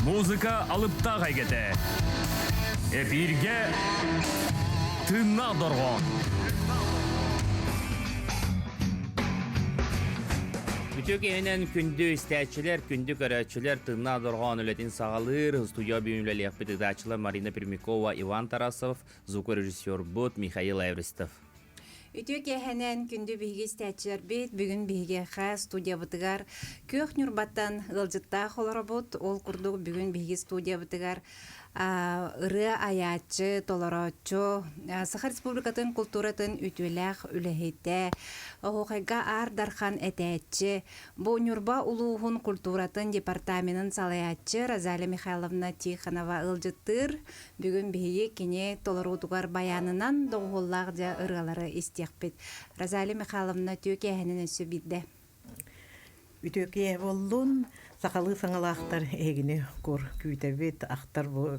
Музыка алыптаах эйгэтэ. Эпииргэ тыыннаах дорҕоон. Үтүө киһинэн күндү истээччилэр, күндү көрөөччүлэр тыыннаах дорҕоон үлэтин саҕалыыр студия бүгүн үлэлиэхпит ыытааччылар Марина Пермякова, Иван Тарасов, звукорежиссербут Михаил Эвристов. Үтүө киэһэнэн күндү биһиги истээччилэрбит, бүгүн биһигиэхэ студиябытыгар Күөх Ньурбаттан ыалдьыттаах олоробут. Ол курдук бүгүн биһиги студиябытыгар ырыа айааччы, толорооччу, Саха Республикатын култууратын үтүөлээх үлэһитэ, оһуохайга Аар Дархан этээччи, Бу Ньурба улууһун культуратын департаменын салайааччы Розалия Михайловна Тихонова ыалдьыттыыр. Бүгүн биһиги кини толоруутугар байаанынан доҕуһуоллаах дьэ ырыалары истиэхпит. Розалия Михайловна үтүө киэһэнин өссө биирдэ. Үтүө киэһэ буоллун. Сахалыы саҥалаахтар эһигини кур күүтэбит, ахтар бу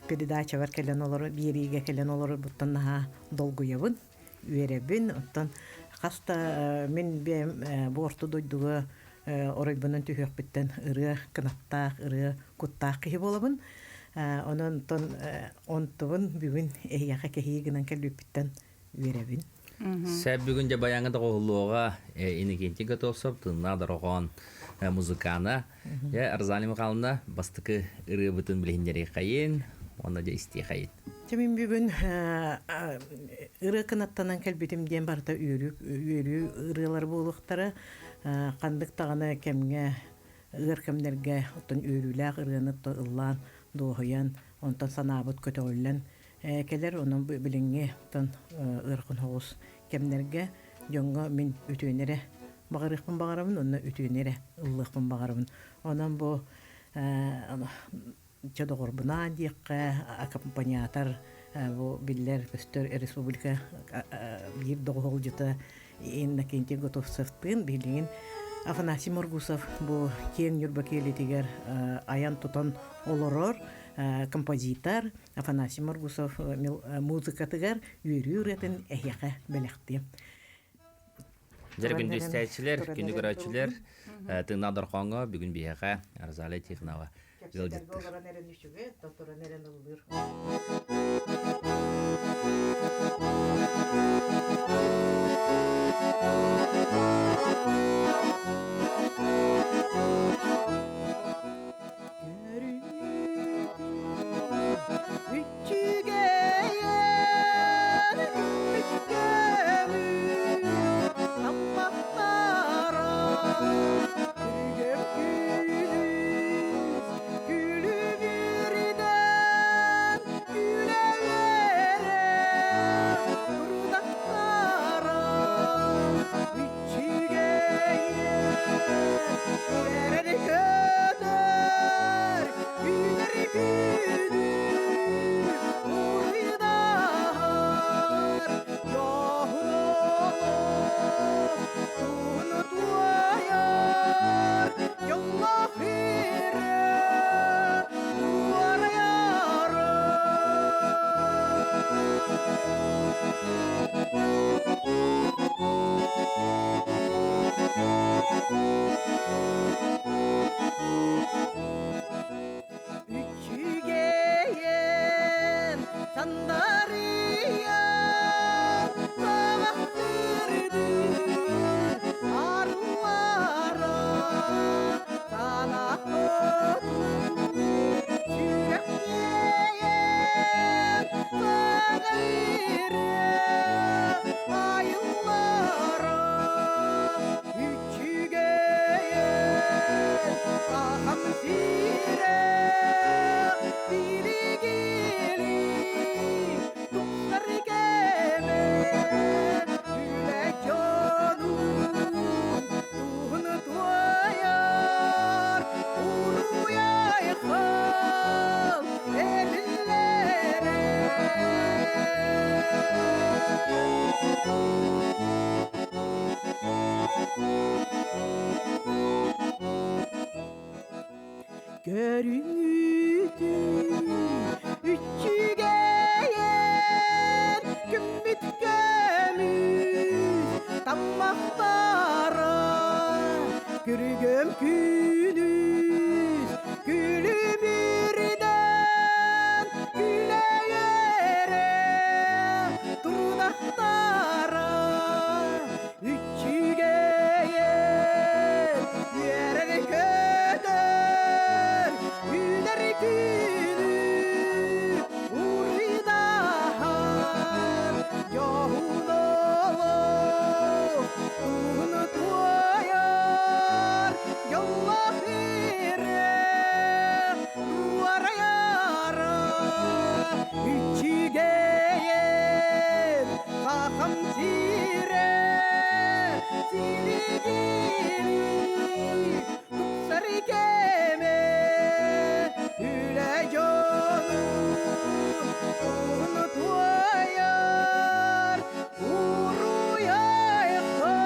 передачабар кэлэн олорор, биэриигэ кэлэн олорорбуттан наһаа долгуйабын, үөрэбин. Оттон хас да мин бэйэм бу орто дойдуга оройбунан түһүөхпүттэн ырыа кынаттаах, ырыа куттаах киһи буолабын. Онон онтубун бүгүн эһиэхэ кэһии гынан кэлбиппиттэн үөрэбин. Сэ бүгүн дьэ баяҥа доҕоһуллуоҕа Иннокентий Готовцев тыыннаах дорҕоон музыкана. Дьэ Розалия Михайловна бастакы ырыабытын билиһиннэриэххэйин уонна дьэ истиэхэйин. Дьэ мин бүгүн ырыа кынаттанан кэлбитим диэн барыта үөрүү үөрүү ырыалар буолуохтара. Ханнык даҕаны кэмҥэ ыар кэмнэргэ оттон үөрүүлээх ырыаны ыллаан дуоһуйан, онтон санаабыт көтөҕүллэн кэлэр. Онон билиҥҥи оттон ыарахан соҕус кэмнэргэ дьоҥҥо мин үтүөнү эрэ баҕарыахпын баҕарабын уонна үтүөнү эрэ ыллыахпын баҕарабын. Онон бу чэ доҕорбунаан диэххэ, аккомпаниатор бу биллэр-көстөр республика биир доҕуһуолдьута Иннокентий Готовцевтыын билигин Афанасий Моргусов бу киэҥ Ньурба киэлитигэр айан-тутан олорор композитор Афанасий Моргусов музыкатыгар үөрүү ырыатын эһиэхэ бэлэхтиэм. Дьэ күндү истээччилэр, күндү көрөөччүлэр, тыыннаах дорҕооҥҥо бүгүн биһиэхэ Розалия Тихонова ыалдьыттыыр. Олорон эрэн үчүгэй, туран эрэн ыллыыр. Үчүгэйэр күммүт таммахтара күлүгэр күлүс күлүмүрдэн күлэ-үөрэ турдахтара үчүгэйэр үөрэр көтөр үүнэр күнү уруйдаһар дьоһун олох туһун туойар дьоллоох үөрэ дуорайара. Үчүгэйэн сандарыйан саҕахтырдыы арыллара санаахпыт сүрэхтиэйэн саҕайыры айыллара Үчүгэйэн сахам сирэ билигили тупсар кэмэ үлэ дьонун туһун туойар уруй-айхал эриллэрэ. Көрүҥүтү үчүгэйэн күммүт көмүс таммахтара күрүгөм күнүс күлүмүрдэн сирэ дуорайара үчүгэйин Сахам сирэ силигилии тупсар кэмэ үлэ дьонун туойар уруй-айхал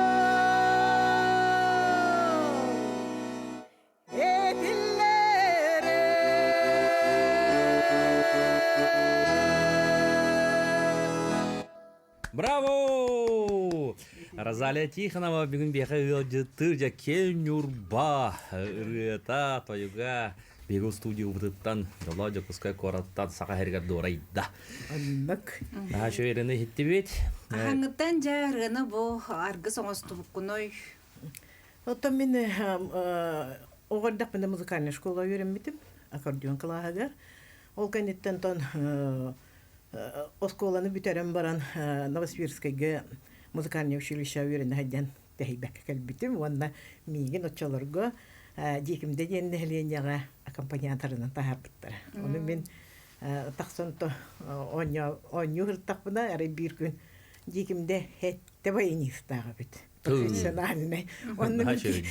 этиллэрэ. Браво! Розалия Тихонова бүгүн биэхэ ыалдьыттыыр дьэ киэҥ Ньурба ырыата, тойуга биһиги студиябытыттан Дьоло Дьокуускай куораттан Саха сиригэр дуорайда. Оннук. Наһаа үчүгэй ырыаны иһиттибит. Хаһааҥҥыттан дьэ ырыаны бу аргыс оҥостубуккунуй? Оттон мин оҕо эрдэхпинэ музыкальнай школа үөрэммитим, аккордеон кылааһыгар. Ол кэнниттэн тон оскуоланы бүтэрэн баран Новосибирскайга музыкальнай училище үөрэнэ сылдьан тэһийбэккэ кэлбитим уонна миигин оччолорго Дьиикимдэ диэн нэһилиэнньэҕэ аккомпаниаторынан таһаарбыттара. Ону мин тахсан оонньуу сырыттахпына арай биир күн Дьиикимдэ сэттэ баянистаах эбит профессиональный. Онно мин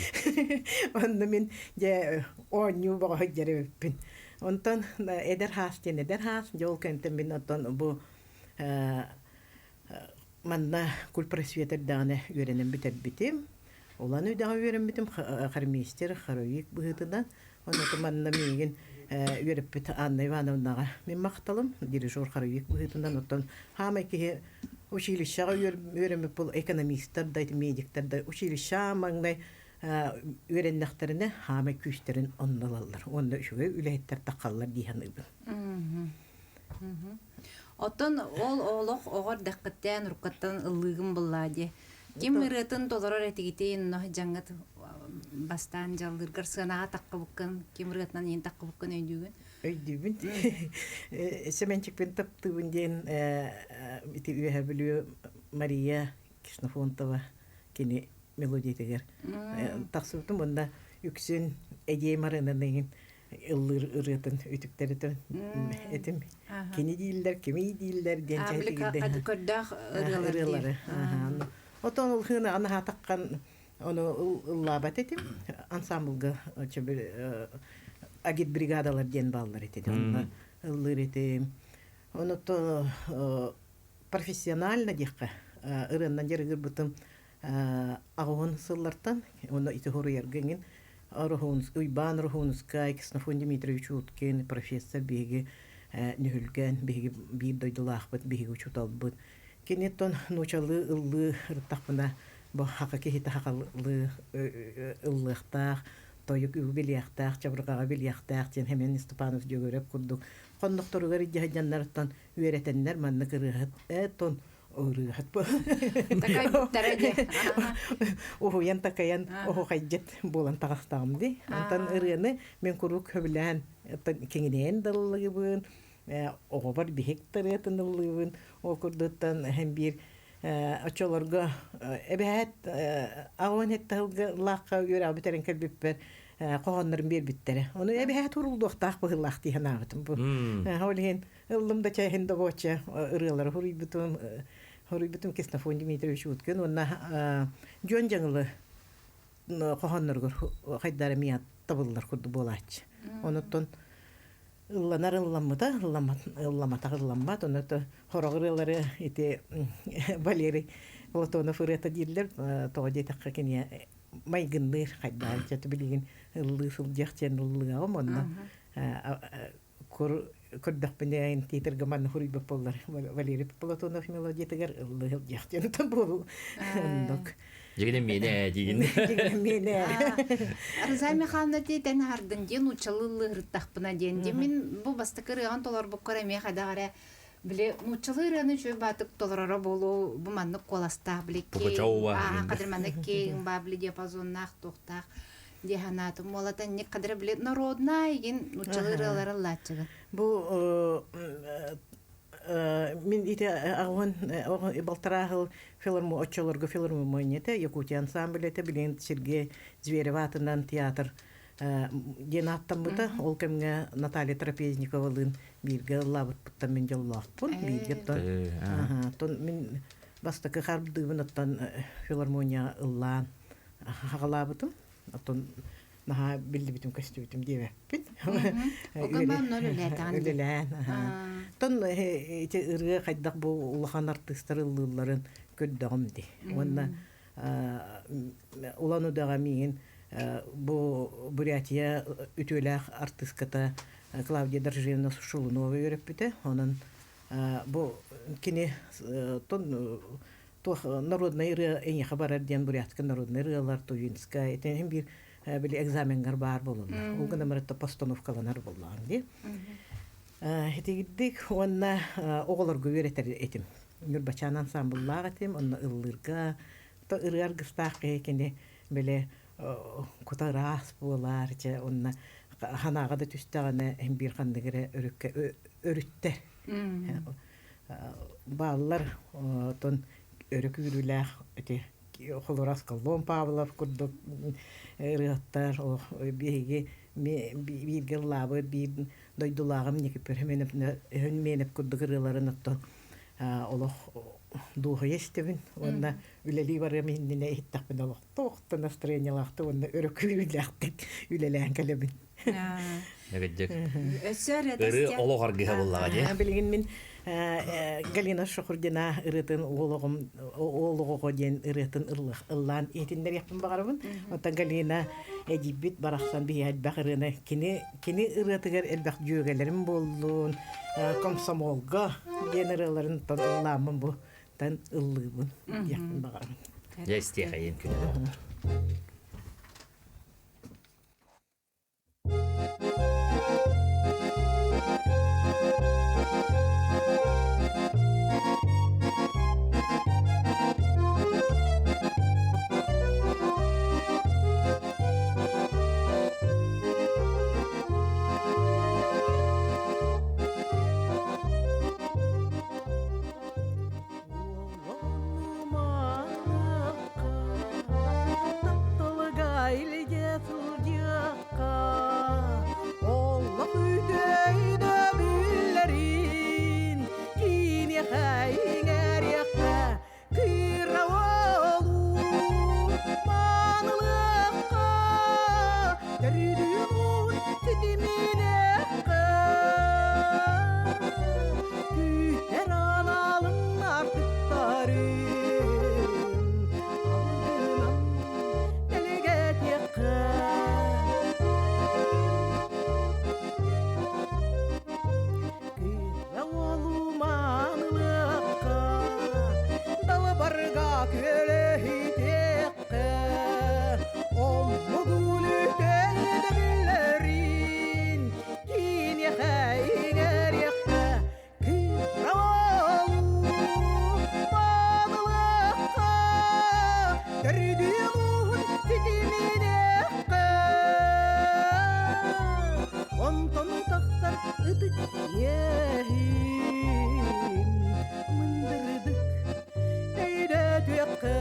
онно мин дьэ оонньуу бөҕө сылдьар эбиппин. Онтон эдэр хаас диэн эдэр хаас, дьэ ол кэнтэн мин оттон бу манна культпросвет эрдэҕинэ үөрэнэн бүтэрбитим. Улан үдэҕэ үөрэммитим хормейстер, хоровик быһыытынан. Онно манна миигин үөрэппит Анна Ивановнаҕа мин махталым, дирижер хоровик быһыытынан. Оттон хаамай киһи училищеҕа үөрэммит был экономистар да, медиктэр да училищеҕа маҥнай үөрэннэхтэринэ хаамай күүстэрин онно ылаллар уонна үчүгэй үлэһиттэр таххаллар дии саныыбын. Оттон ол олох оҕо эрдэххиттэн уруккаттан ыллыыгын буллаа дии. Ким ырыатын толорор этигитин, но дьаҥҥыт бастаан дьаллыыргар сыанаҕа таххыбыккын, ким ырыатынан иин таххыбыккын өйдүүгүн? Өйдүүбүн. Сэмэнчикпин таптыыбын диэн ити Үөһээ Бүлүү Мария Ксенофонтова кини мелодиятыгар тахсыбытым уонна үксүн Эдиэй Марынаныгын ыллыыр ырыатын үтүктэритин этим кини дииллэр кими дииллэр диэн чэһитигирдэ көрдөөх ырыалары отон ылхыына анаһаатаххан ону ыллаабат этим ансамблга агитбригадалар диэн бааллар этэ онно ыллыыр этим ону профессионально диэххэ ырыаннан дьарыгырбытым аҕыһын сыллартан уонна ити хоруйарга иҥин Уйбаан Роһуунускай, Ксенофонт Дмитриевич Уткин, профессор биһиги Нүһүлгэн, биһиги биир дойдулаахпыт, биһиги учууталбыт. Кини оттон нуучалыы ыллыы ырыттахпына, бу хака киһитэ хахалыы ыллыахтаах, тойук үгү билиэхтээх, чабырҕаҕы билиэхтээх диэн Семен Степанов Дьөгүөрэп курдук хоннохторугар илдьэ сылдьаннарыттан үөрэтэннэр маннык ырыаһыт э тон ырыаһыт Такайбыттара дии. Уһуйан такайан оһуохайдьыт буолан таҕыстаҕым дии. Онтон ырыаны мин куруук сөбүлээн киҥинэйэн да ыллыыбын, оҕобор биһик да ырыатын ыллыыбын. Ол курдуктан һэн биир оччолорго эбээт аҕыан этте сылга лаахха үөрэҕи бүтэрэн кэлбиппэр хоһооннорун биэрбиттэрэ. Ону эбээт уруллуохтаах быһыылаах дии санаабытым бу. Ол иһин Ыллым да чээһин добуочча ырыалары хоруйбутум, хоруйбутум Ксенофонт Дмитриевич Уткин уонна Дьуон Дьаҥылы хоһоонноругар хайдара эмиэ табыллар курдук буолааччы. Онуттан ылланар ылламмыта, ылламатах ылламмат, онуттан хорох ырыалары ити Валерий Платонов ырыата дииллэр, тоҕо диэтэххэ киниэ майгынныыр хайдах билигин ыллыы сылдьыах диэн ыллыаҕым онно көрдөхпүнэ театрга манна хуруйбут буоллар Валерий Платонов мелодиятыгар ыллыы сылдьыах диэн буолу оннук Дьигинэ миэнэ дигин. Дьигинэ миэнэ. Розалия Михайловна тиэтэн хардын диэн нууччалыы ыллыырыттахпына диэн. Дьэ мин бу бастакы ырыаҕын толорбуккар эмиэ хайдах эрэ били нууччалыы ырыаны үчүгэй баатык толороро буолуо бу маннык куоластаах били киэҥ кадыр маннык киэҥ баа били диапазоннаах туохтаах дии санаатым. Уолата инник кадыр били народнай игин нууччалыы ырыалары ыллааччыгын. Бу мин ити аҕыһын балтараа сыл филармо оччолорго филармония этэ Якутия ансамбль этэ билигин Сергей Зверев аатынан театр. диэн ааттаммыта. Ол кэмҥэ Наталья Трапезниковалыын бииргэ ыллаабыппыттан мин дьоллоохпун. Бииргэ тон мин бастакы хардыыбын оттон филармония ыллаан хаҕалаабытым. Оттон наһаа биллибитим көстүбүтүм диэбэппин. Үлэлээн. Тон ити ырыа хайдах бу улахан артыыстар ыллыылларын көрдөҕүм дии. Уонна Улан-Удэҕэ миигин бу Бурятия үтүөлээх артыыската Клавдия Доржиевна Шулунова үөрэппитэ. Онон бу кини тон туох народнай ырыа эйиэхэ барар диэн бурятскай народнай ырыалар Тувинская итин биир били экзаменгар баар буолаллар. Ол гынан баран постановкаланар буоллаҕым дии. Итигирдик уонна оҕолорго үөрэтэр этим. Ньурбачаан ансамбллаах этим, онно ыллыырга, то ырыа аргыстаах киһи кини били кута ыраас буолар, чэ онно ханаага да түстэҕинэ эн биир ханнык эрэ өрүккэ өрүттэр. Бааллар отон өрө күүрүүлээх ити Холорас Коллон Павлов курдук ырыаттар биһиги бииргэ ыллаабыт биир дойдулааҕым Никифор Өһүн курдук ырыаларын оттон олох дуоһуйа истэбин уонна үлэлии барыам иннинэ иһиттэхпинэ олохтоох настроениелаахтык уонна өрө күүрүүлээхтик үлэлээн кэлэбин. Нэгиддик. Ыры олох аргыһа буллаҕа дии. Билигин мин Галина Шохурдина ырыатын уолоҕум уолоҕоҕо диэн ырыатын ыллаан иһитиннэриэхпин баҕарабын. Оттон Галина эдьиийбит барахсан биһи элбэх ырыаны кини кини ырыатыгар элбэх дьүөгэлэрим буоллун, комсомолга диэн ырыаларын ыллааммын бу тан ыллыыбын диэхпин баҕарабын. Дьэ истиэхэйин күнү Тапталга илдьэ сылдьыахха, олох үтүөйдө биллэрин, киниэхэ иҥэриэххэ, кыра уолу маанылыахха, төрдүн уун ситиминэххэ. Күүтэр аналын артыктарын алдынан тэлгэтиэххэ. Кыра уолу маанылыахха, далбарга күөлэһитиэххэ, омугун үтөйдөбүллэрин киниэхэ иҥэриэххэ, кыра уолу маанылыахха, төрдүн ууһун ситиминиэххэ. Онтон тахсар ытык иэһим мындырдык өйдөтүөххэ.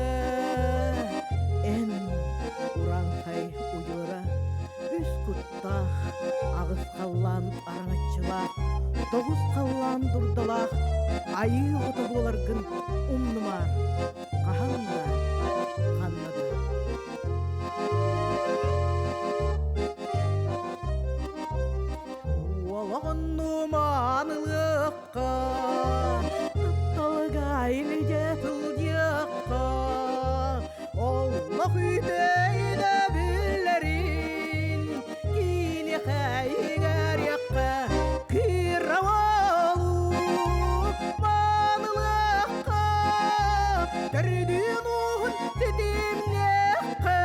Эн урааҥхай удьуора үс куттаах, аҕыс халлаан араҥаччылаах, тоҕус халлаан дурдалаах айыы оҕото буоларгын умнумаар, хаһан да, ханна да. Уолоҕоннумаан ылыахха, тапталга илдьэ сылдьыахха, олох үтөйдө биллэрин, киниэхэ иҥэриэххэ, кыра уолу маанылыахха, төрдүн ууһун ситимниэххэ.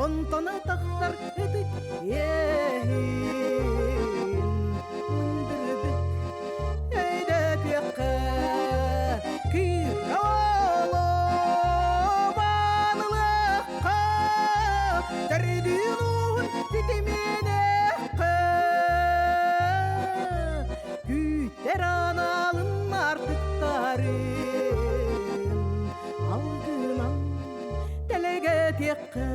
Онтон тахсар ытык иэһин мындырдык өйдөтүөххэ кыра маанылыахха төрдүн ууһун ситиминиэххэ күүтэр аналын артыктарын алгынан тэлэгэтиэххэ.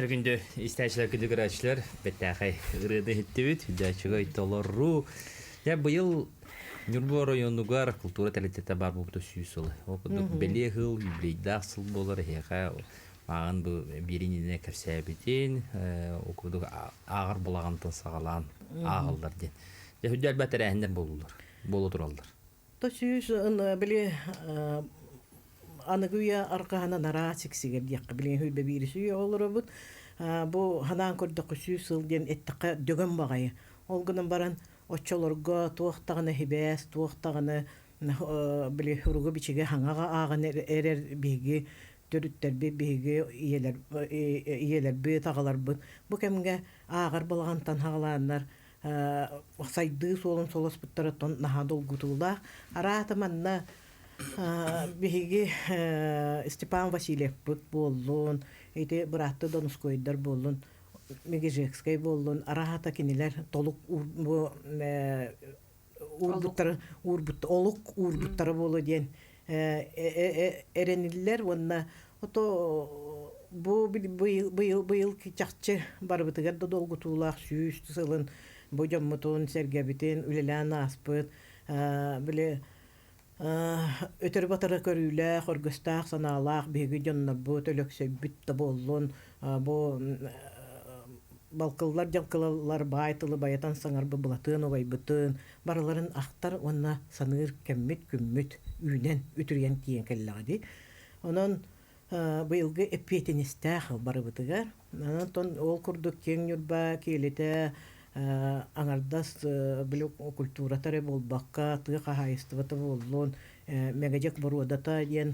Дьэ күндү истээччилэр, күндү көрөөччүлэр, бэртээхэй ырыаны иһиттибит, үдээччигэ толоруу. Дьэ быйыл Ньурба оройуонугар култуура тэрилтэтэ баар буолбута 100 сыл. Ол курдук бэлиэ сыл, юбилейдаах сыл буолар эһиэхэ мааҕын бу биэриининэ кэпсээбитин, ол курдук ааҕар балаҕантан саҕалаан ааҕаллар диэн. Дьэ сүрдээх элбэх тэрээһиннэр буолуллар, буола тураллар. То сүүс били аныгы үйэ арҕаһынан араас сиксигэр диэххэ билигин сүүрбэ биирис үйэ олоробут. Бу ханаан көрдөххө 100 сыл диэн эттэххэ дөгөн баҕайы. Ол гынан баран оччолорго туох даҕаны сибээс, туох даҕаны били суругу-бичиги хаҥаҕа ааҕан эрэр биһиги төрүттэрбит, биһиги ийэлэр, ийэлэрбит, аҕаларбыт бу кэмҥэ ааҕар балаҕантан хаҕалааннар сайдыы суолун солоспуттарыттан наһаа долгутуулаах. Араата манна биһиги Степан Васильевпыт буоллун, ити быраатты Донускойдар буоллун, Мегежекскэй буоллун, араата кинилэр толук уурбуттара уурбут олук уурбуттара буолуо диэн эрэниллэр уонна ото бу быйыл быйыл быйыл чахчы барыбытыгар да долгутуулаах 100 сылын бу дьоммутун сэргэбитин үлэлээн ааспыт били өтөрү батары көрүүлээх өргөстөөх санаалаах биһиги дьоннорбут өлөксөйбүт да буоллун бу балкыллар дьалкылаллар баай тылы байатан саҥарбыт Былатыан убайбытын барыларын ахтар уонна саныыр кэммит күммүт үүнэн үтүрүйэн тиийэн кэллэҕэ дии. Онон быйылгы эппиэтинэстээх барыбытыгар. Онон ол курдук киэҥ Ньурба киэлитэ аҥардас били культурата эрэ буолбакка, тыа хаһаайыстыбата буоллун, Мэгэдьэк боруодата диэн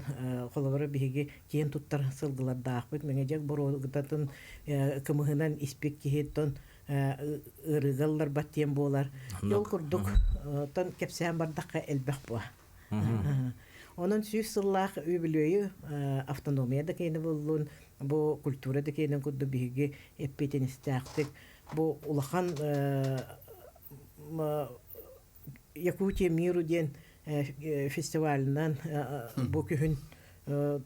холобура биһиги киэн туттар сылгылардаахпыт. Мэгэдьэк боруодатын кымыһынан испит киһи тон ыарыыга ылларбат диэн буолар. Ол курдук тон кэпсээн бардахха элбэх буо. Онон 100 сыллаах үбүлүөйү автономия да киэнэ буоллун, бу культура да киэнин курдук биһиги эппиэтинэстээхтик бу улахан Якутия миру диэн фестивалынан бу күһүн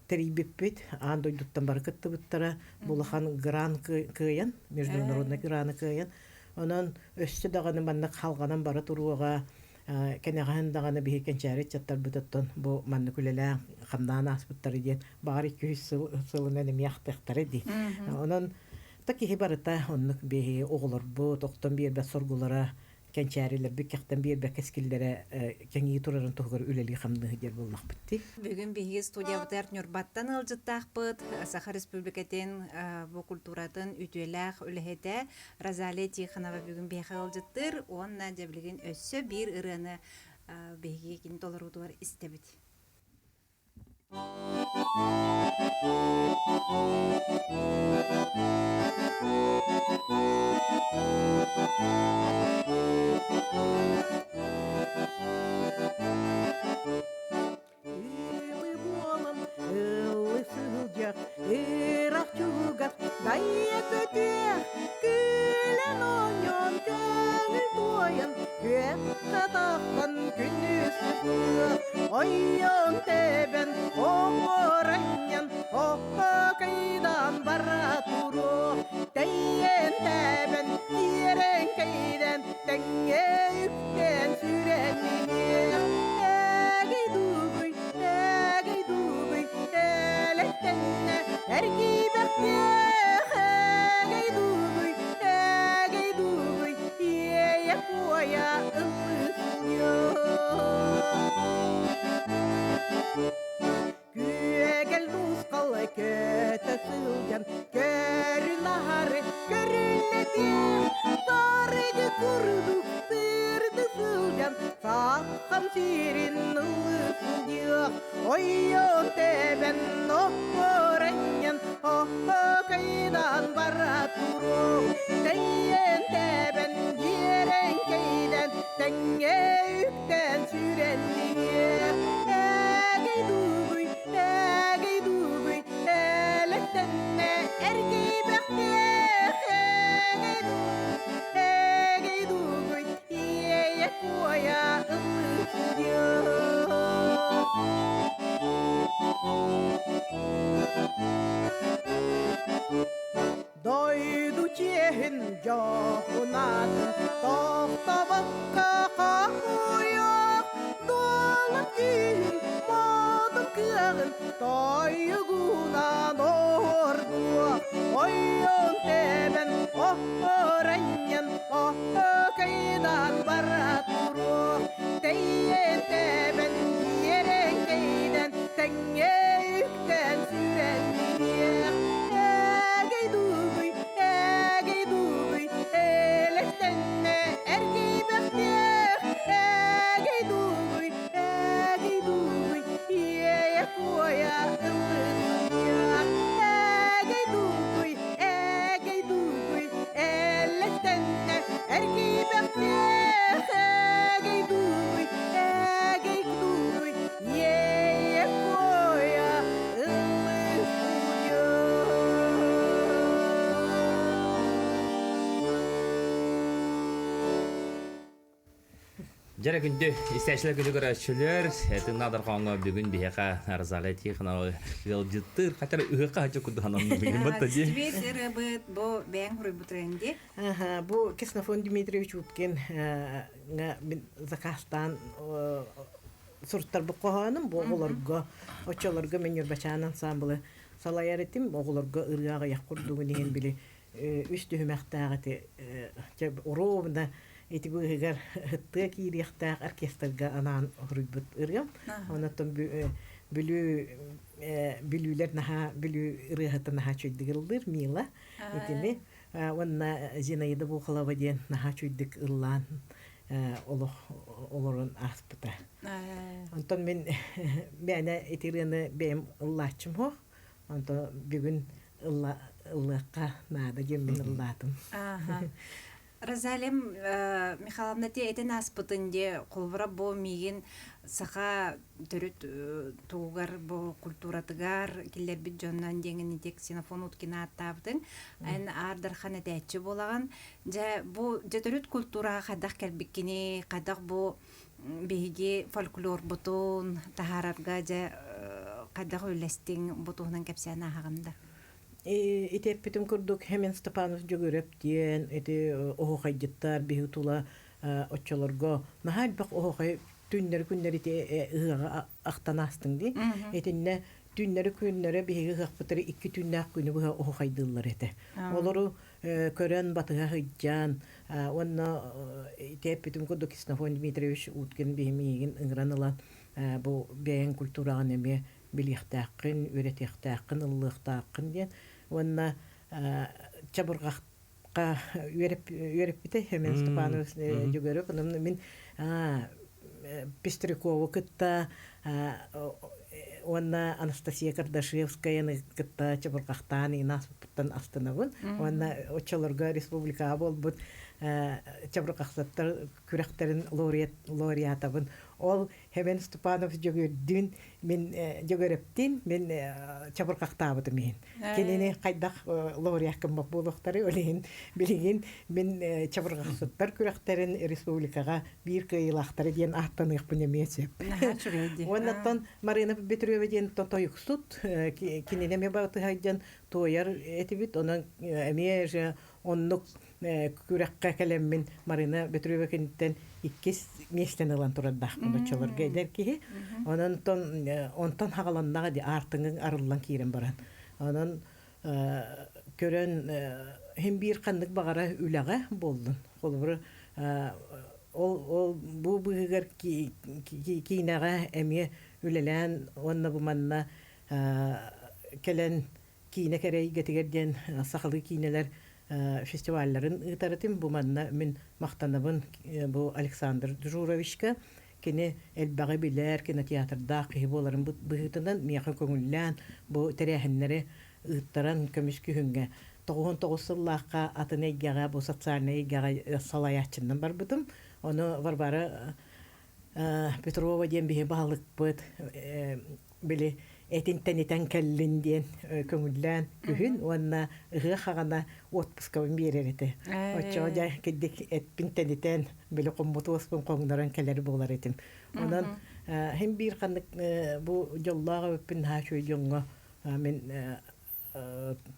тэрийбиппит. Аан дойдуттан бары кыттыбыттара. Бу улахан гран кыайан, международный граны кыайан. Онон өссө даҕаны маннык халҕанан бара туруоҕа. Кэнэҕэһин даҕаны биһи кэнчээри ыччаттарбытыттан бу маннык үлэлээн хамнаан ааспыттары диэн баҕар 200 сыл сылынан эмиэ ахтыахтара дии. Онон та киһи барыта оннук биһи оҕолорбут охтон биэрбэт соргулара кэнчээрилэрбит кэхтэн биэрбэт кэскиллэрэ кэҥии турарын туһугар үлэлии-хамныы диэр буоллахпыт дии. Бүгүн биһиги студиябытыгар Ньурбаттан ыалдьыттаахпыт Саха Республикатын бу культуратын үтүөлээх үлэһитэ Розалия Тихонова бүгүн биһиэхэ ыалдьыттыыр уонна дьэ билигин өссө биир ырыаны биһиги кини толоруутугар истэбит. Ылы буолан ыллы сылдьар ыраах чугас дайа көтүөх күлэн оонньоон көҥүл туойан күөххэ тахсан күнүс ойон тэбэн оҕоранньан окко кайдан бара туруох тэйэн тэбэн тиэрэн кэйдэн тэҥҥэ үктэн сүрэн иһиэх эгэй дугуй эгэй дугуй элэктэннэ эргийбэхтиэх эгэй дугуй эгэй дугуй иэйэ куойа Күөгэл муускал көтө сылдьан көрүн аһары көрүллэтиэм Сарыгы курдук сырды сылдьан сахам сирин ылысылдьыах Ойон тэбэн оппоранньан оппокайдан бара туруох Тэйэн тэбэн дьиэрэн кэйдэн тэҥҥэ үктэн сүрэнниэ Эгэй дугуй, эгэй дугуй, элэктэннэ эргийбэхтиэх эгэй дугуй, эгэй дугуй, иэйэ куойа ыллыы Дьоһунатын тохтобокко хомуйуох, дуолан күүһүн, модун кыаҕын тойугунан оһордуох, ойон тэбэн, оһоранньан, оһокайдаан бара туруох, тэйэн тэбэн, иэрэҥкэйдэн, тэҥҥэ үктэн сүрэн иһиэх. Эгэй дугуй, эгэй дугуй, элэктэннэ эргийбэхтиэх. Эгэй дугуй, эгэй дугуй, иэйэ куойа ыллыах. Эгэй дугуй, эгэй дугуй, элэктэннэ эргийбэхтиэх. Эгэй дугуй, эгэй дугуй, иэйэ куойа Дьэрэ күндү истээччилэр күндү көрөөччүлэр, тыыннаах дорҕооҥҥо бүгүн биһиэхэ Розалия Тихонова ыалдьыттыыр, хотя ыһыахха хачы курдук ананна бүгүн бытта дии. Истибит ырыабыт бу бэйэҥ хуруйбут ырыаҥ дии. Аха, бу Ксенофон Дмитриевич Уткин заказтаан суруттарбыт хоһоонум бу оҕолорго оччолорго мин Ньурбачаан ансаамбылы салайар этим оҕолорго ырыа аҕыйах курдугун иһин били үс түһүмэхтээх ити ровно ити быыһыгар ыттыа киириэхтээх оркестрга анаан суруйбут ырыам онон Бүлүү Бүлүүлэр наһаа Бүлүү ырыаһыта наһаа үчүгэйдик ыллыыр Мила итини уонна Зинаида Бухалова диэн наһаа үчүгэйдик ыллаан олох олорон ааспыта. Онтон мин мээнэ ити ырыаны бэйэм ыллааччым суох. Онтон бүгүн ыллыахха наада диэн мин ыллаатым. Розалия Михайловна ти этэн ааспытын дии холобура бу миигин саха төрүт тугугар бу культуратыгар киллэрбит дьоннон диэҥин ити Ксенофон Уткина ааттаабытыҥ эн Аар Дархан этээччи буолаҕын дьэ бу дьэ төрүт культураҕа хайдах кэлбиккиний хайдах бу биһиги фольклорбутун таһаарарга дьэ хайдах үллэстиҥ бу туһунан кэпсээн ааһаҕын да Ити эппитим курдук Хемен Степанов Дьөгүөрэп диэн ити оһуохайдьыттар биһи тула оччолорго наһаа элбэх оһуохай түүннэри күннэри ити ыһыаҕы ахтан аастыҥ дии. Итиннэ түүннэри күннэри биһиги ыһыахпытыгар икки түүннээх күнү быһа оһуохайдыыллар этэ. Олору көрөн батыһа сылдьан уонна ити эппитим курдук Ксенофонт Дмитриевич Уткин биһи миигин ыҥыран ылан бу бэйэҥ культураҕын эмиэ билиэхтээххин, үөрэтиэхтээххин, ыллыахтааххын диэн уонна чабырҕахха үөрэппитэ Семен Степанович Дьөгүөрүк. Онон мин Пестрякову кытта уонна Анастасия Кардашевскаяны кытта чабырҕахтаан инаспыттан астынабын. Уонна оччолорго республикаҕа буолбут чабырҕахсыттар күрэхтэрин лауреатабын. Ол Хевен Степанов Дьөгүөрдүүн мин Дьөгүөрэптиин мин чабырҕахтаабытым иһин. Кинини хайдах лауреат гыммат буолуохтары ол иһин билигин мин чабырҕахсыттар күрэхтэрин республикаҕа биир кыайыылаахтара диэн ааттаныахпын эмиэ сөп. Уоннаттан Марина Петрева диэн тойуксут кинини эмиэ батыһайдьан туойар этибит онон эмиэ же оннук күрэххэ кэлэммин Марина Петрева киниттэн иккис миэстэни ылан турардаахпын оччолорго эдэр киһи. Онон онтон хаҕаланнаҕа дии аартыҥыҥ арыллан киирэн баран. Онон көрөн иһин биир ханнык баҕара үлэҕэ буоллун. Холобура ол ол бу быыһыгар киинэҕэ эмиэ үлэлээн уонна бу манна кэлэн киинэ кэрэ эйгэтигэр диэн сахалыы киинэлэр фестивалларын ыытар этим. Бу манна мин махтанабын бу Александр Джуровичка. Кини элбэҕи билэр, кинотеатрдаах киһи буоларын быһыытынан миэхэ көҥүллээн бу тэрээһиннэри ыыттаран көмүс күһүҥҥэ 99 сыллаахха атын эйгэҕэ, бу социальнай эйгэҕэ салайааччыннан барбытым. Ону Варвара Петрова диэн биһи баһылыкпыт били этин тэнитэн кэллин диэн көҥүллээн күһүн уонна ыһыах хаҕана отпускабын биэрэр этэ. Оччоҕо дьэ кирдик эппин тэнитэн били хоммут уоспун хоҥнорон кэлэр буолар этим. Онон хим биир ханнык бу дьоллоох эбиппин наһаа үчүгэй дьоҥҥо мин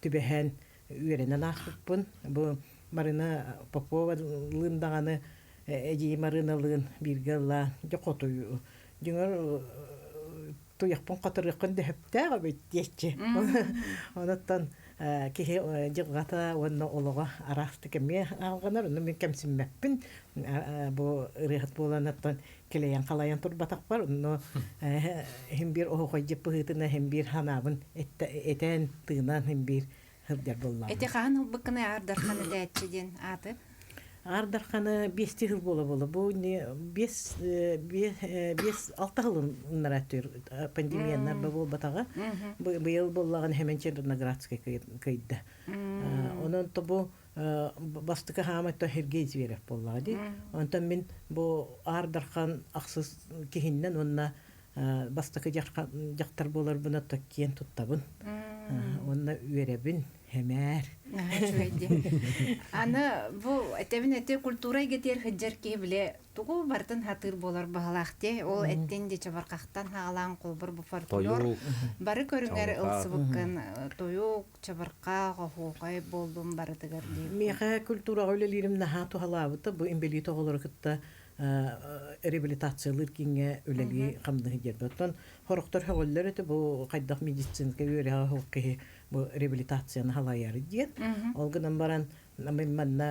түбэһэн үөрэнэн ааспыппын. Бу Марина Поповалыын даҕаны эдьиий Марыналыын бииргэ ыллаан дьэ хотуйу дьиҥэр туйахпын хатырыаххын дөһөптөөх эбит диэччи. Онуттан киһи дьылҕата уонна олоҕо араастык эмиэ алҕанар. Онно мин кэмсиммэппин. Бу ырыаһыт буолан оттон килэйэн халайан турбатахпар. Онно иһин биир оһохойдьуп быһыытына иһин биир ханаабын этэн тыынан иһин биир сылдьар буоллаҕым. Эти хаһан ылбыккыный Аар Дархан этээччи диэн ааты? Аар Дарханы биэсти сыл буола-буола. Бу биэс биэс алта сылын нарааттыыр пандемияннар ба буолбатаҕа. Быйыл буоллаҕын Хемен Черноградскай кыйда. Онон то бу бастакы хаамай то Сергей Зверев буоллаҕа дии. Онтон мин бу Аар Дархан ахсыс киһиннэн уонна бастакы дьахтар буоларбына киэн туттабын уонна үөрэбин хэмээр Аны бу этэбин эти культура эйгэтигэр сылдьар киһи биле тугу барытын хатыыр буолар баһылаах те ол эттин де чабаркахтан хаалаан холбор бу фольклор бары көрүҥэр ылсыбыккын тойук чабырка хоһуохай болдум барытыгар дии Миэхэ культураҕа үлэлиирим наһаа туһалаабыта бу инбэлиит оҕолору кытта реабилитациялыыр кииҥҥэ үлэлии хамнаһы диэрбэ. Оттон сорохтор сөҕөллөр этэ бу хайдах медицинскэй үөрэҕэ суох киһи бу реабилитацияны халайары диэн. Ол гынан баран мин манна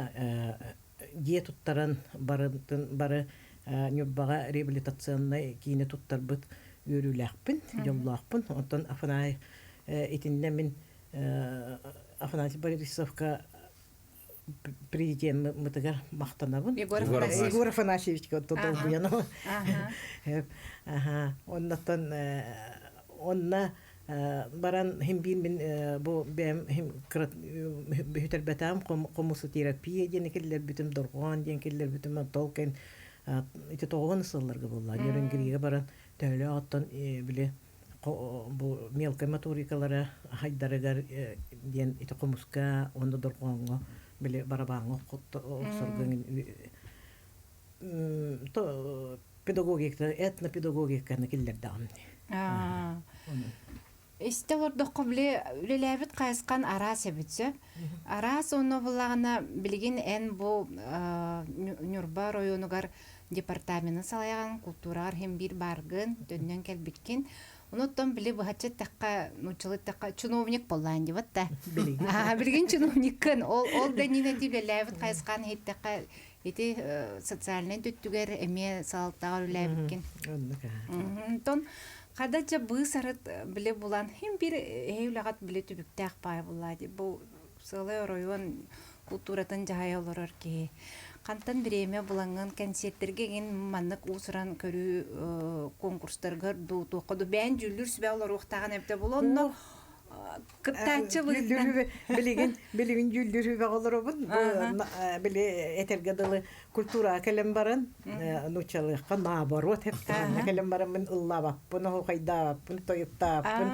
дьиэ туттаран барытын бары Ньурбаҕа реабилитационнай киини туттарбыт үөрүүлээхпин, дьоллоохпун. Оттон Афанай итиннэ мин Афанасий Борисовка президеммытыгар махтанабын. Егор Афанасьевичка долгуйан. Оннотон онна баран хим биир мин бу бэйэм хим бүтэрбэтээм хомусотерапия диэн киллэрбитим, дорҕоон диэн киллэрбитим, толкен ити тоҕуон сылларга буолла. Нөрөнгиригэ баран төһөлөөх оттон били бу мелкай моторикалара хайдарыгар диэн ити хомуска уонна дорҕооҥҥо били барабааҥҥа охсорго педагогика этнопедагогиканы киллэрдэҕим Истэ олордоххо били үлэлээбит хайысхан араас эбит сөп. Араас онно буллаҕына билигин эн бу Ньурба оройуонугар департамены салайаҕын, култуураҕар иһин биир бааргын, төннөн кэлбиккин. Онуттан били быһаччы эттэххэ, нууччалыы эттэххэ, чиновник буоллаан дибат да. Билигин. Билигин чиновниккын. Ол ол да иннинэ үлэлээбит хайысхан иһиттэххэ, ити социальнай өттүгэр эмиэ салалтаҕар үлээбиккин. Онтон хадача быыс арыт биле булан хим бир эһи үлэҕит биле түбүктээх баай буллаа бу сыалай оройуон култууратын дьаһайа олорор киһи. Хантан бириэмэ булаҥҥын кэнсиэртэргэ игин маннык уус-уран көрүү конкурстаргар дуу туохха дуу бэйэн дьүүллүүр сүбэ олоруохтааҕын эбитэ буолуо онно кыттааччы быһыытынан билигин билигин дьүүллүүр сүбэҕэ олоробун били этэргэ дылы культураҕа кэлэн баран нууччалыахха наоборот хептэҕинэ кэлэн бараммын ыллаабаппын оһуохайдаабаппын тойуктаабаппын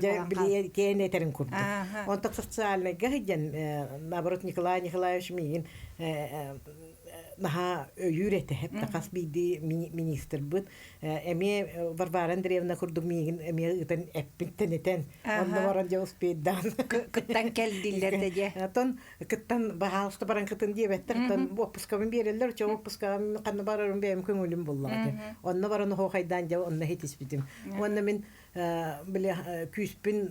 дьэ били кээн этэрин курдук онтон социальнайга сылдьан наоборот Николай Николаевич миигин наһаа өйүүр этэ хас биирдии министрбыт эмиэ Варвара Андреевна курдук миигин эмиэ ытан эппин тэнитэн онно баран дьэ успейдаан кыттан кэл дииллэр да дьэ Оттон кыттан баһаалыста баран кытын диэбэттэр оттон уоппускабын биэрэллэр оччо уоппускаҕа ханна барарым бэйэм көҥүлүм буллаҕа дьэ онно баран оһуохайдаан дьэ онно хитиспитим уонна мин били күүспүн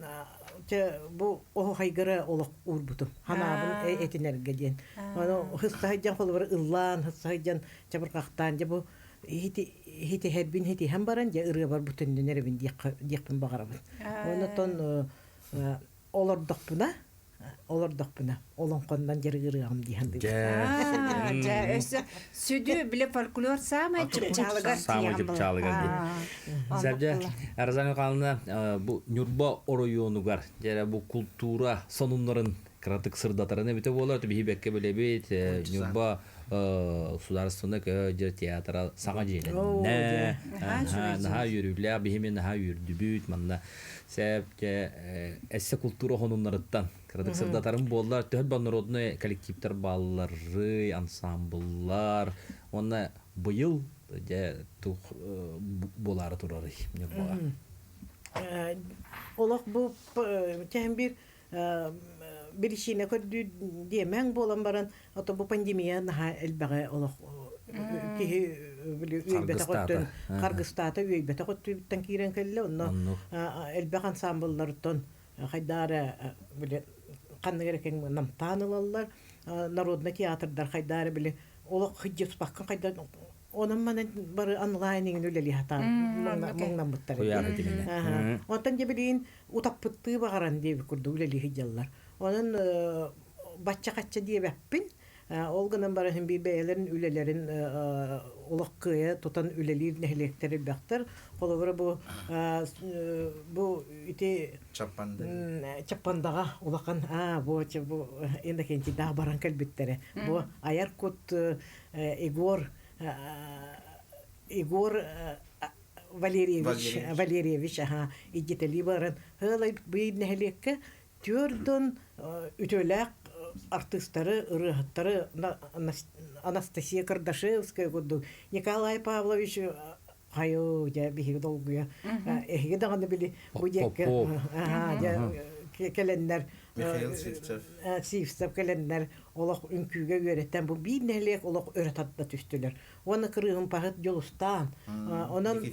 чэ бу оһуохайгара олох уурбутум ханаабын этинэргэ диэн ону хыстаһыйдьан холобур ыллаан хыстаһыйдьан чабырҕахтаан дьэ бу хитиһэрбин хитиһэн баран дьэ ырыабар бу төннүнэрэбин диэхпин баҕарабын оннотон олордохпуна олордохпуна олоҥхоннон дьарыгырыаҕым дии саныыбын. Дьэ, өссө сүдү биле фольклор саамай чыпчаалыгар Саамай чыпчаалыгар дии. Сэрдэ, Розалия Михайловна, бу Ньурба оройуонугар дьэ бу култуура сонуннарын кыратык сырдатарын эбитэ буолар, биһи бэккэ билэбит, Ньурба судаарыстыбаннай көһө театра саҥа дьиэлэннэ. Наһаа үөрүүлээх, биһи мен наһаа үөрдүбүт, манна Сээп дьэ эссе култуура хонуннарыттан кыратык сырдатарым буоллар төһө да народнай коллективтар баалларый, ансамбллар уонна быйыл дьэ туох буолаары турарый Ньурбаҕа? Олох бу тэһэн биир. Биричиинэ көрдүү диэмэҥ буолан баран, ото бу пандемия наһаа элбэҕи олох киһи били үөйбэтэх өттүн харгыстаата, үөйбэтэх өттүттэн киирэн кэллэ. Онно элбэх ансамбллартан хайдаары били ханнык эрэ кэҥ намтаан ылаллар. Народный театрдар хайдаары били олох хыдьыспаккын хайда онон манан бары онлайн иҥин үлэлии сатаан муҥнаммыттар. Онтон дьэ билигин утаппыттыы баҕаран диэбит курдук үлэлии сылдьаллар. Онон бачча-хачча диэбэппин. Ол гынан баран син биир бэйэлэрин үлэлэрин олох кыайа тутан үлэлиир нэһилиэктэр элбэхтэр. Холобура бу бу ити Чаппанда. Чаппандаҕа улахан аа бу бу Иннокентийдаах баран кэлбиттэрэ. Бу айар кут Егор Егор Валерьевич Валерьевич аха идьитэлии баран һыалай быйыл нэһилиэккэ түөрдөн үтүөлээх артыыстары, ырыаһыттары Анастасия Кардашевская курдук Николай Павлович хайы дьэ биһиги долгуйа эһиги даҕаны били бу диэкки кэлэннэр Михаил Сивцев Сивцев кэлэннэр олох үҥкүүгэ үөрэтэн бу биир нэһилиэк олох өрө тарда түстүлэр уонна кырыымпаһыт Дьулустаан. Онон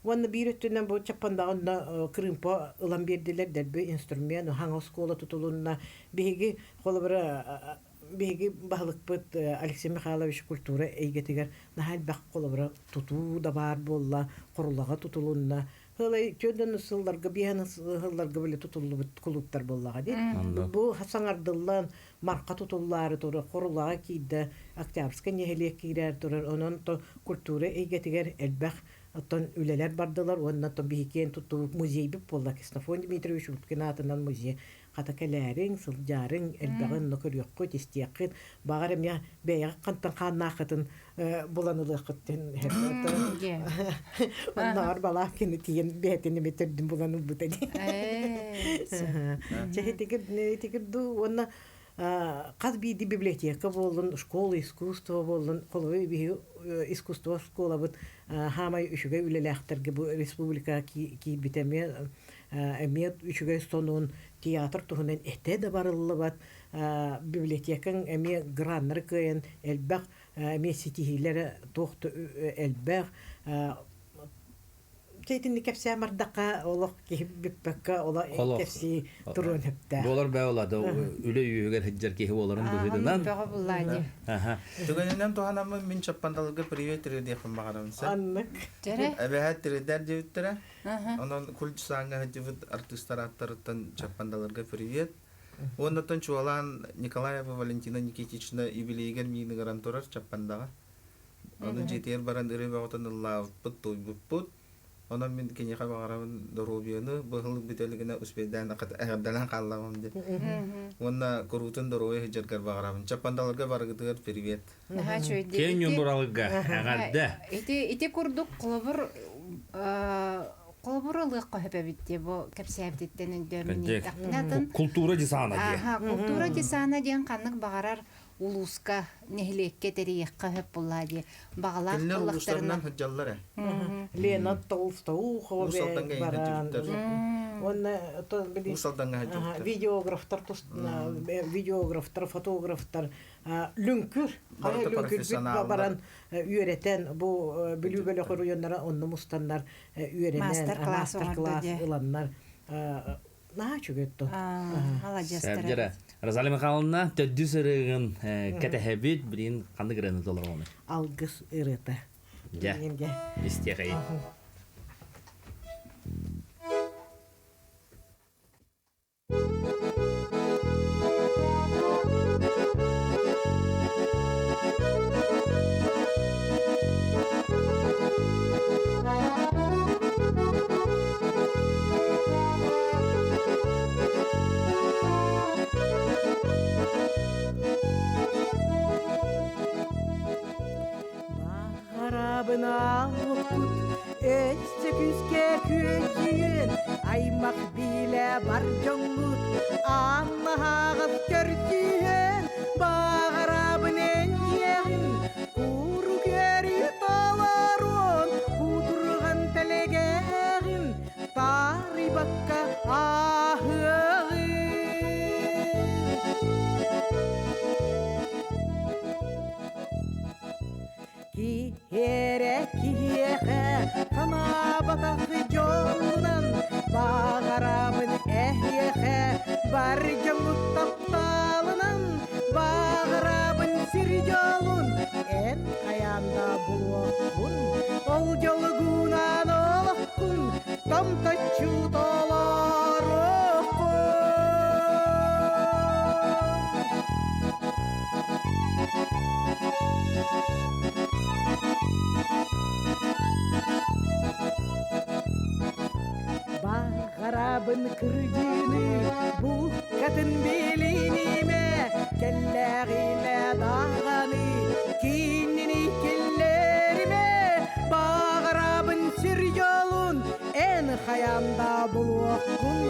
уонна биир өттүнэн бу Чаппандаҕа кырыымпа ылан биэрдилэр дэлби инструмент, хаҥа оскуола тутулунна. Биһиги холобура биһиги баһылыкпыт Алексей Михайлович культура эйгэтигэр наһаа элбэх холобура тутуу да баар буолла, хорулаҕа тутулунна. Ылай түөрдөн сылларга биэһэн сылларга били тутуллубут кулууптар буоллаҕа дии. Бу саҥардыллан марха тутуллаары турар, хорулаҕа киирдэ, Октябрьскай нэһилиэк киирээр турар. Онон то культура эйгэтигэр элбэх оттон үлэлэр бардылар уонна то биһикиэн туттубут музейбит буолла Ксенофонт Дмитриевич Уткин аатынан музей хата кэлээриҥ, сылдьаарыҥ, элбэҕи онно көрүөххүт, истиэххит. Баҕар эмиэ бэйэҕит хантан хааннааххытын булан ылыаххыт диэн Оннооҕор балаах кини тиийэн бэйэтин эмиэ төрдүн булан ылбыта дии. Чэ итигир дуу уонна хас биирдии библиотека буоллун, школа искусства буоллун, холобур биһиги искусство школабыт хаамай үчүгэй үлэлээхтэргэ бу республикаҕа киирбитэ эмиэ эмиэ үчүгэй сонун театр туһунан этэ да барыллыбат библиотекаҥ эмиэ граннары кыайан элбэх эмиэ ситиһиилэрэ туох да элбэх Итинник кэпсээн бардахха олох киһи бүппэккэ олох кэпсии туруон сөптөөх. Буолар бээ олады үлэ үөһүгэр сылдьар киһи буоларын быһыытынан. Бөҕө буллаа Түгэнинэн туһанаммын мин Чаппандаларга привет тириэрдиэхпин баҕарабын сэр. Аннык. Эбэһээт тириэрдэр диэбиттэрэ. Онон культ сааҥҥа сылдьыбыт артыыстар ааттарыттан Чаппандаларга привет. Уоннаттан чуолаан Николаева Валентина Никитична юбилейигэр миин ыҥыран турар Чаппандаҕа. Ону дьиэтигэр баран ырыа бөҕөтүн ыллаабыппыт, туойбуппут. Онон мин киниэхэ баҕарабын доруобуйаны, быһыл бүтэлигинэ успейдаан эҕэрдэлээн хааллаҕым диэн. Уонна куруутун доруобуйа сылдьаргар баҕарабын. Чаппандаларга барыгытыгар привет. Наһаа үчүгэй. Киэҥ ньурбуралыга эҕэрдэ. Ити ити курдук холобур холобур ылыахха сөп эбит дии бу кэпсээбититтэн өйдөөмүн атын култуура десана диэн. Аха, култуура десана диэн ханнык баҕарар улууска, нэһилиэккэ тэрийиэххэ сөп буоллаа дии. Баҕалаах Кинилэр улуустарынан буоллахтарына. сылдьаллар ээ. Лена Толстоухова Уус Алданга баран уонна Уус Алданга видеографтар видеографтар, фотографтар лүҥкүр хайа лүҥкүрбүт баран үөрэтэн бу Бүлүү бөлөх оройуоннара онно мустаннар үөрэнэн мастер-класс ыланнар наһаа үчүгэй то Маладьыастар. Розалия Михайловна төрдүс ырыгын кэтэһэбит билин ханнык ырыаны толороҕуну? Алгыс ырыата. Дьэ, истиэхэйин. Баҕарабын аллыккут өссө күүскэ күөдьүйүөн аймах билэ бар дьоҥҥут ааннаһааҕас көрсүһэн баҕарабын энньиэҕин куру көрүү толоруон кутурҕан тэлэгэҕин таарыйбакка ааһыаҕын. Киһиэрэ киһиэхэ санаабатах дьолунан баҕарабын эһиэхэ бар дьоммут тапталынан баҕарабын сир дьолун эн хайаан да булуоххун ол дьолгунан олоххун томточчу толоруоххун. Баҕарабын кырдьыыны, букатын билинимэ, кэллэҕинэ даҕаны кинини киллэримэ. Баҕарабын сир дьолун эн хайаан да булуоххун,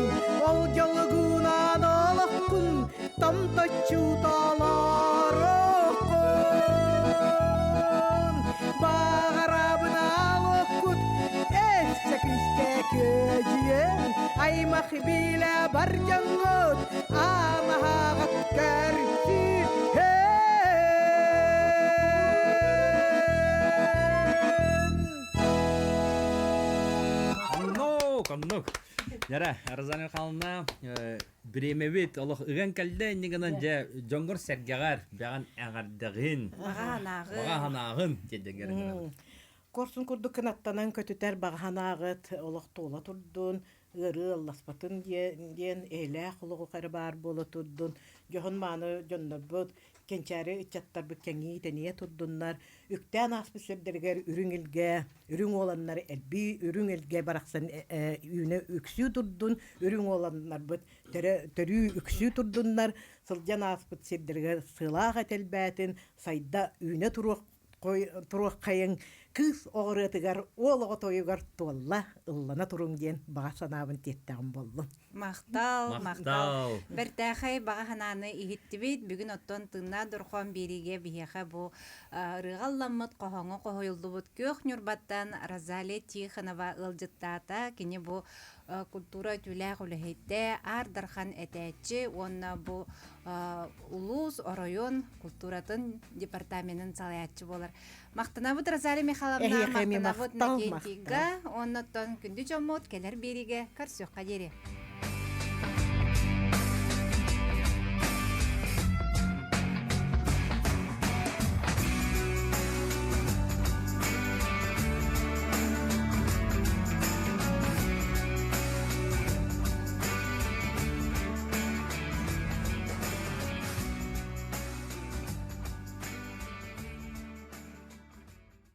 ол дьолгунан олоххун томточчу толоруоххун. Баҕарабын алоккут өссө күүскэ күөдьүйэн, аймах билэ бар дьоҥҥут аамаһаҕыт көрсүһэн. Оннук, оннук. Яра, Розалия Михайловна, бириэмэбит олох ыган кэллэ инни гынан дьэ дьоҥгор сэргэҕэр бэҕэн эҕэрдэҕин Баҕа баҕа санааҕын диэдэгэр Корсун курдук кынаттанан көтүтэр баҕа санааҕыт олох туола турдун, ыарыы ылласпатын диэн эйэлээх олоҕу эрэ баар буола турдун, дьоһун мааны дьоннорбут кэнчээри ыччаттарбыт кэҥии-тэнийэ турдуннар, үктээн ааспыт сирдэригэр үрүҥ илгэ, үрүҥ уоланнар элбии үрүҥ илгэ барахсан үүнэ үксүү турдун, үрүҥ уоланнарбыт төрүү үксүү турдуннар, сылдьан ааспыт сирдэригэр сыалаах этэлбээтин, сайда үүнэ туруох туруоххайыҥ кыыс оҕуруотугар уол оҕо тойугар туолла ыллана туруҥ диэн баҕа санаабын тиэттэҕим буоллун. Махтал, махтал. Бэртээхэй баҕа санааны иһиттибит. Бүгүн оттон тыыннаах дорхоон биэриигэ биһиэхэ бу ырыаҕа ылламмыт хоһооҥҥо хоһуйуллубут Күөх Ньурбаттан Розалия Тихонова ыалдьыттаата. Кини бу культура үтүөлээх үлэһитэ, Аар Дархан этээччи уонна бу улуус, оройуон культуратын департаменын салайааччы буолар. Махтанабыт Розалия Михайловна, махтанабыт Накентийга, оннуттан күндү дьоммут кэлэр биэриигэ көрсүөххэ диэри.